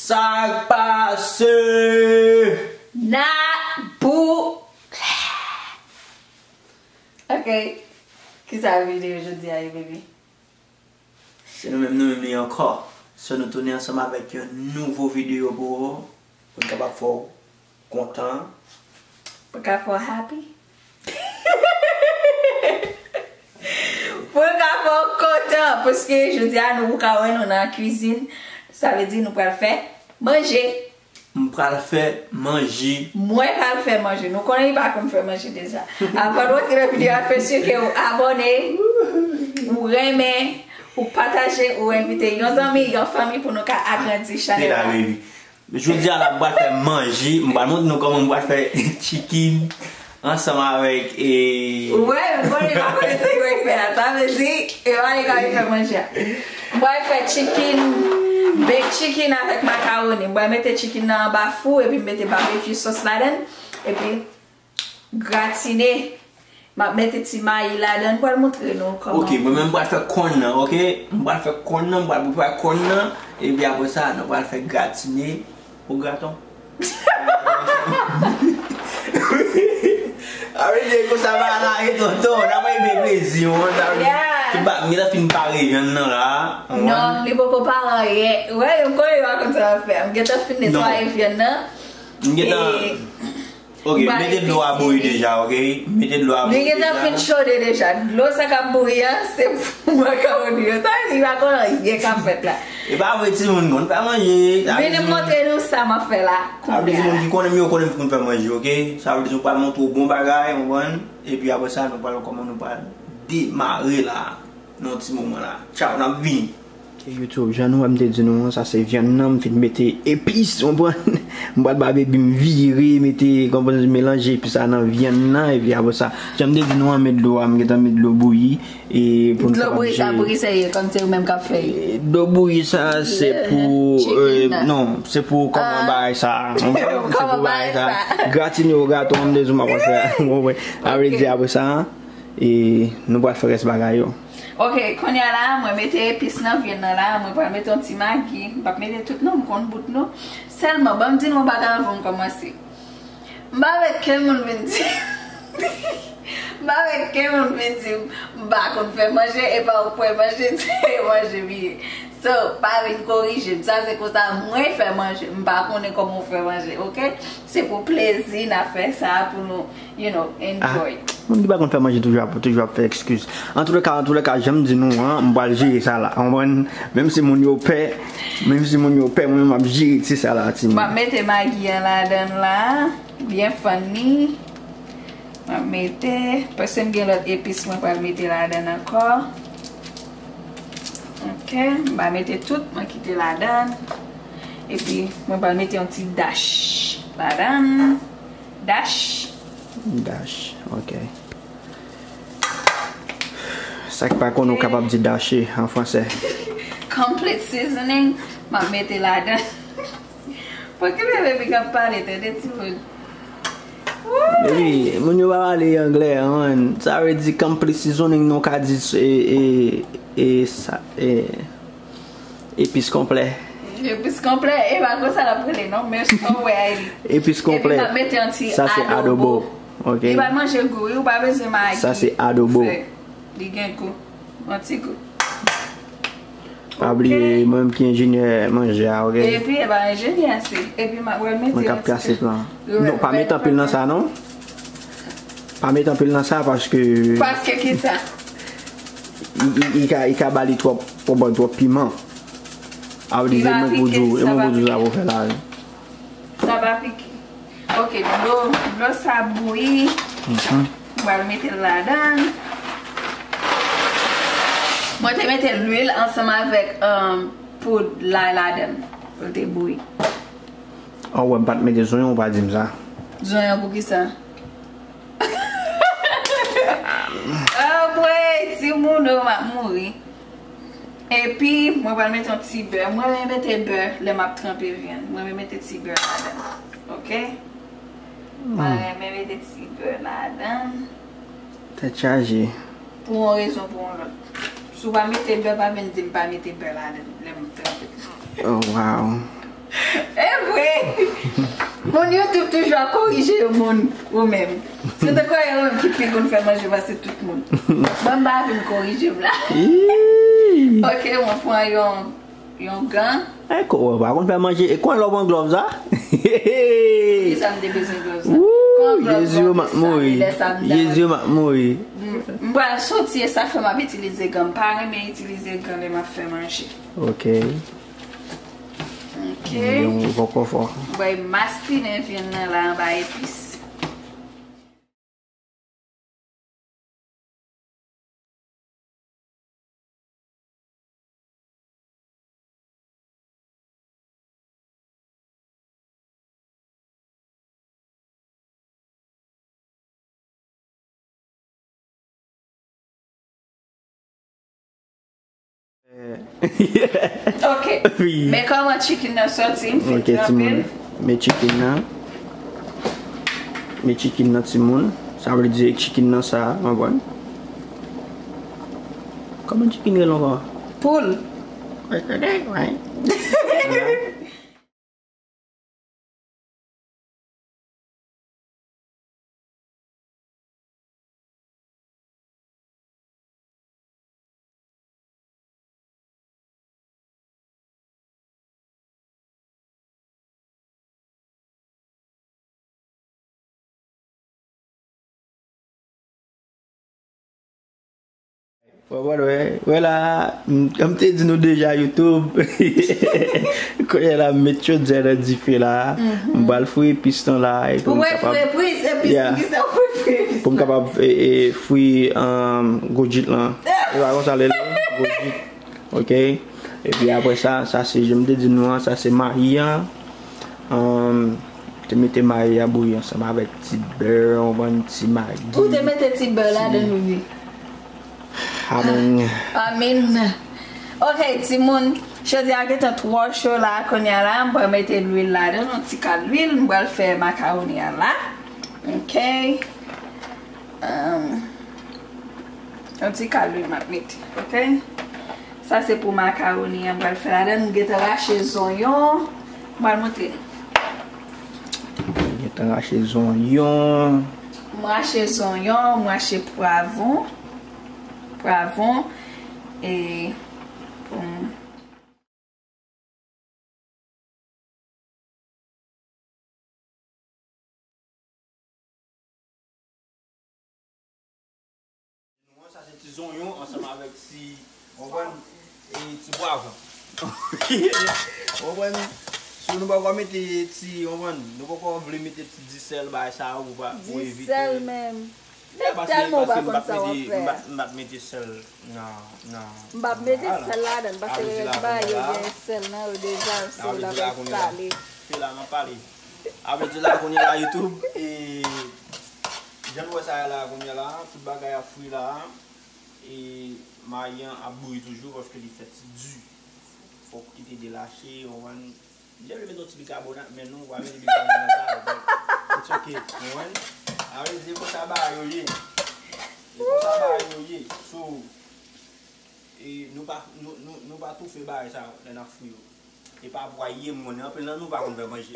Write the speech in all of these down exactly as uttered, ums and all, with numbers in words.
Sa k pase? Na bou. Ok. Kisa videyo jodi a ye, baby? Se nou menm, nou menm li ankò. So nou tounen ansanm avèk yon nouvo videyo pou ou, pou n kapab fè w kontan. Pou ka fè w happy. Pou ka fè w kontan, paske jodi a nou ka wè nou nan kwizin. Sa vle di nou pral fè manje. M pral fè manje. Mwen pral fè manje. Nou konnen li pa konn fè manje deja. Avan nou antre nan videyo a, fè si ke ou abòne, ou renmen, ou pataje, ou envite yon zanmi, yon fanmi pou nou ka agrandi chanèl la. Jodi a la, m pral fè manje. M pral montre nou kòman m pral fè chicken ansanm avèk e. Wè, bon, li pa konnen sa li pral fè a. Sa vle di, e pa li ka fè manje a. M pral fè chicken, baked chicken avèk makawoni. M pral mete chicken nan anba fou epi m mete barbecue sauce ladan l. Epi gratine. M ap mete ti mayi ladan l, m pral montre nou kòman. Ok, mwen menm m pral fè kòn nan, ok? M pral fè kòn nan, m pral prepare kòn nan, epi apre sa, nou pral fè gratine o graton. Awe, se konsa bagay la ye, tonton. N ap bay bebe plezi, w konprann sa vle di? Yeah. M gentan fin pare vyann nan la. Non, li poko pare anyen. Wè, m konnen yo pa konn sa yo ap fè. M gentan fin netwaye vyann nan. M gentan. Ok, mete dlo a bouyi deja, ok? Mete dlo a bouyi deja. Li gentan fin chode deja. Dlo sa k ap bouyi a, se pou makawoni yo. Sa vle di pa konn anyen k ap fèt la. E pa vre, timoun, konn fè manje. Vini m montre nou sa m ap fè la kounye a. Sa vle di moun ki konnen m yo konnen m konn fè manje, ok? Sa vle di nou pral montre w bon bagay, w konprann? Epi apre sa, nou pral wè kòman nou pral demare la. Nan yon ti moman la. Tchaw, n ap vini. Ok, YouTube, jan nou wè m te di nou an, sa se vyann nan, m fin mete epis, w konprann? M pral ba baby m vire, mete, konprann, melanje epis sa nan vyann nan, epi apre sa, jan m te di nou an, met dlo a, m gentan met dlo bouyi, e pou nou kapab manje. Dlo bouyi sa pou ki sa? Bouyi sa, kòm se ou menm k ap fè? Dlo bouyi sa, se pou, non, se pou kòman bagay sa, w konprann? Se pou bagay sa. Gratine o graton an, m te di w m ap fè, w konprann? Sa vle di apre sa, e nou pral fè rès bagay yo. Ok, kounye a la, mwen mete epis nan vyann nan la, mwen pral mete yon ti magi, m p ap mete tout non, m konn bout non. Sèlman, ban m di nou yon bagay anvan m kòmanse. M pa vle kenn moun vin di, m pa vle kenn moun vin di m pa konn fè manje, e pa ou k fè manje, se manje m ye. So, pa vin korije m, sa se konsa mwen fè manje, m pa konnen kòman w fè manje, ok? Se pou plezi n ap fè sa, pou nou, you know, enjoy. Moun ki pa konn fè manje toujou ap, toujou ap fè ekskiz. Antouleka, antouleka, jan m di nou an, m pral jere sa la. W konprann? Menm si moun yo pè, menm si moun yo pè, mwen menm m ap jere ti sa la, timoun. M ap mete magi an ladan l la, byen fann li. M ap mete, paske m gen lòt epis mwen pral mete ladan l ankò. Ok, m pa mete tout, mwen kite ladan l. Epi, mwen pral mete yon ti dash ladan l. Dash. Dash, ok. Sa k pa konn ou kapab di dache an fransè. Complete seasoning, m ap mete ladan. Pokipe bebe k ap pale, tande timoun. Baby, moun yo pa pale anglè, man. Sa vle di complete seasoning, nou ka di e, e, e, sa, e, Epis konplè. Epis konplè, e pa konsa l ap rele non, men sa w wè a li. Epis konplè. Epi m ap mete yon ti adobo. Ok. Li bay manje gou wi, ou pa bezwen magi. Sa se adobo. Li gen gou. Yon ti gou. Pa bliye, mwen menm ki enjenyè manje a, ok? Epi, e pa enjenyè se. Epi, m ap wè mete yon ti. Mwen k ap trase plan. Non, pa mete anpil nan sa non. Pa mete anpil nan sa paske. Paske kisa? Li, li, li ka, li ka ba li twòp, twòp, twòp piman. A vle di, e mwen pou di w, e mwen pou di w sa pou fè la. Sa pa pike. Ok, dlo, dlo sa bouyi. Mwen pral mete l ladan. Mwen te mete lwil ansanm avèk um, poud lay ladan pou l te bouyi. An wè m pa t mete zonyon, ou pa di m sa. Zonyon poukisa? Anmwey, timoun, m ap mouri. Epi, mwen pral mete yon ti bè. Mwen renmen mete bè lè m ap tranpe vyann. Mwen renmen mete ti bè ladan. Ok? Mwen renmen mete ti bè ladan. Tèt chaje. Pou yon rezon, pou yon lòt. Si w pa mete bè, pa vin di m pa mete bè ladan lè m tranpe. Oh, wow. Moun YouTube toujou ap korije yo, moun, ou menm. Se te kwè yo menm ki pi konn fè manje pase tout moun. Bon, m pa vin korije m la. Ok, mwen pran yon, yon gan. Ay, ko, w pa konn fè manje. E kon lè w pran glove sa? Ki sa m te bezwen glove sa? Wou, Jezi, yo m ap mouri. Jezi, yo m ap mouri. M pral soti, e sa fè m ap itilize gan. M pa renmen itilize gan lè m ap fè manje. Ok. Ok. Yon poko fò. Bay maspinen vyann nan la anba epis. Ok. Men kòman chicken nan soti, m fin tranpe l. Men chicken nan. Men chicken nan, timoun. Sa vle di chicken nan sa, w konprann? Kòman chicken rele ankò? Poul. Right, right, right. Wè, wè, wè, wè la, m, m te di nou deja YouTube. Kounye la, m met chodyè nan dife la. M pral fri epis lan la. Epi pou m kapab fri epis, epis, yeah, ki sa pou fri epis pou m kapab, e, e, fri, um, gojit lan. E pa konsa l rele, gojit. Ok. Epi apre sa, sa se, jan m te di nou an, sa se mayi an. Um, te mete mayi a bouyi ansanm avèk ti bè, yon bann ti magi. Ou te mete ti bè ladan l, wi. Amen. Amen. Ok, timoun, chodi a gentan twò cho la, kounye a la, m pral mete lwil ladan, yon ti kal lwil, m pral fè makawoni a la. Ok. Um, yon ti kal lwil m ap mete, ok? Sa se pou makawoni an, m pral fè ladan, m gentan rache zonyon, m pral montre nou. Gentan rache zonyon. M rache zonyon, m rache pwavon. Pwavon. E pou m Nou an, sa se ti zonyon ansanm avèk ti, w konprann, e ti pwavon. W konprann? So, nou poko mete ti, w konprann, nou poko vle mete ti disèl, bagay sa yo pou pa, pou evite. Disèl menm. Yeah, paske, paske m p ap mete, m p ap, m p ap mete sèl nan, nan, m p ap mete sèl ladan, paske lè bagay yo gen sèl nan yo deja, se la pou sale. Se la m ap pale. Avle di la kounye la YouTube, e, jan nou wè sa la kounye la, tout bagay ap fri la, e, mayi an ap bouyi toujou paske li fèt di. Fòk kite delache, w konprann. M te vle mete yon ti bikabonat, men nou pa mete bikabonat sa, but it's ok, w konprann. Avle di se konsa bagay yo ye. Se konsa bagay yo ye. So, e, nou pa, nou, nou, nou pa toufe bagay sa yo lè n ap fri yo. E pa pwaye moun, anpil nan nou pa konn fè manje.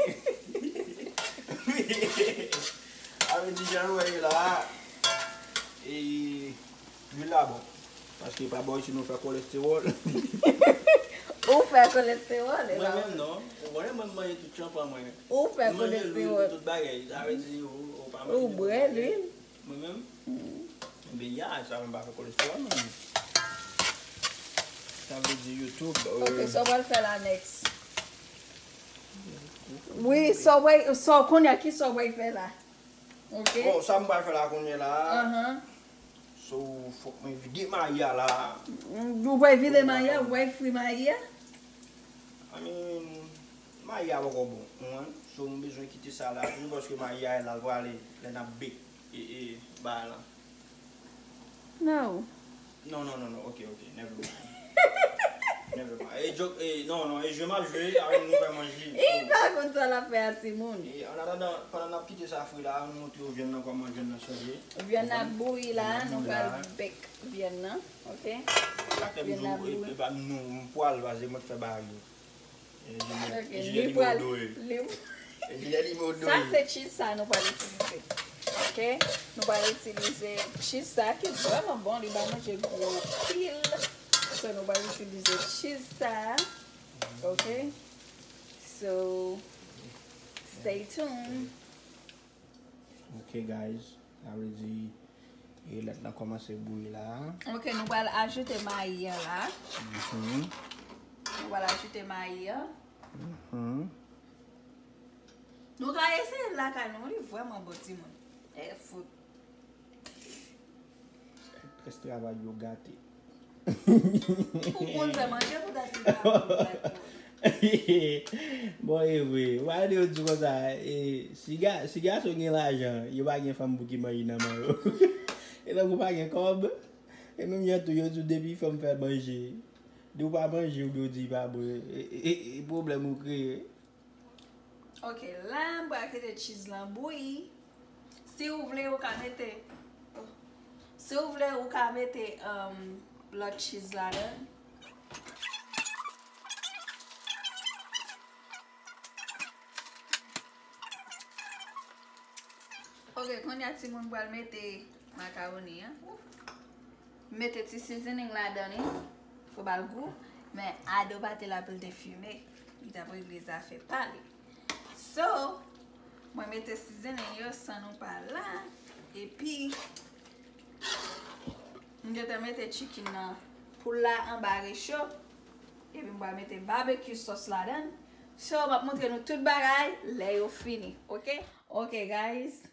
Sa vle di jan nou wè la, e, lwil la bon. Paske pa bò isi nou fè kolestewòl. Ou fè kolestewòl, e pa mwen menm non. Ou konnen mwen manje tout chanpan mwen. Ou fè kolestewòl. Tout bagay. Sa vle di ou, ou pa manje tout bagay. Ou bwè lwil. Mwen menm? Ebyen, ya, sa menm pa fè kolestewòl, non. Sa vle di YouTube, euh, ok, sa w pral fè la next? Wi, sa w pral, sa w konnen ki sa w pral fè la? Ok. Bon, sa m pral fè la kounye la. Ahan. So, fòk mwen vide mayi a la. Ou pral vide mayi a, ou pral fri mayi a? I mean, mayi a poko bon, ou konprann? So, nou bezwen kite sa la tou, paske mayi a, lè l prale, lè n ap bake, e, e, bagay la. No. Non, non, non, non, ok, ok, never mind. Never mind. E joke, e, non, non, e jwe m ap jwe, avèk nou fè manje. Li pa konn sa l ap fè a, timoun. E, an atadan, pandan n ap kite sa fri la, nou montre yo vyann nan, kòman vyann nan chanje. Vyann nan ap bouyi la, nou pral bake vyann nan, ok? Vyann nan ap bouyi. E pa nou, m pral, paske mwen k fè bagay yo. E, li pral, li, Sa se cheese sa nou pral itilize. Ok? Nou pral itilize cheese sa ki vrèman bon. Li ba manje gou anpil. So nou pral itilize cheese sa. Ok? So, stay tuned. Ok, guys. Sa vle di, e lèt lan kòmanse bouyi la. Ok, nou pral ajoute mayi an la. Mhm. Nou pral ajoute mayi an. Mhm. Nou ka eseye l lakay nou, li vrèman bon, timoun. E fout. Près travay yo gate. Ou konn fè manje pou tèt li pa pou tèt ou. Bon, e vre. Ou pa tande yo di konsa, e, si ga-, si gason gen lajan, yo pa gen fanm pou ki manje nan men yo. E tankou pa gen kòb, e menm jan tou, yo di w depi fanm fè manje, di w pa manje, oubyen yo di pa bon, e, e, e, e pwoblèm ou kreye. Ok, la, m pral kite cheese lan bouyi. Si w vle, ou ka mete, oh. Si w vle, ou ka mete, um, lòt cheese ladan. Ok, kounye a, timoun, pral mete makawoni an. Mete ti seasoning ladan li. Fò ba l gou. Men Ado pa te la pou l te fime. Li t ap regle zafè pa li. So, mwen mete seasoning yo san nou pa la. Epi, m gentan mete chicken nan. Poul la anba recho. Epi m pral mete barbecue sauce ladan. So, m ap montre nou tout bagay lè yo fini. Ok? Ok, guys.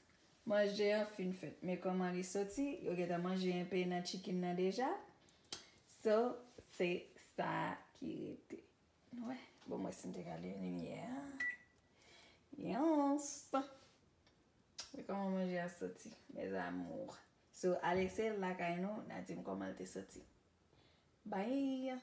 Manje an fin fèt. Men kòman li soti, yo gentan manje enpe nan chicken nan deja. So, se sa ki rete. Nou wè, bon, mwen si m te gade limyè an. Yes. Men kòman manje a soti, mes amours. So, Alexe lakay nou, n a di m kòman l te soti. Bye.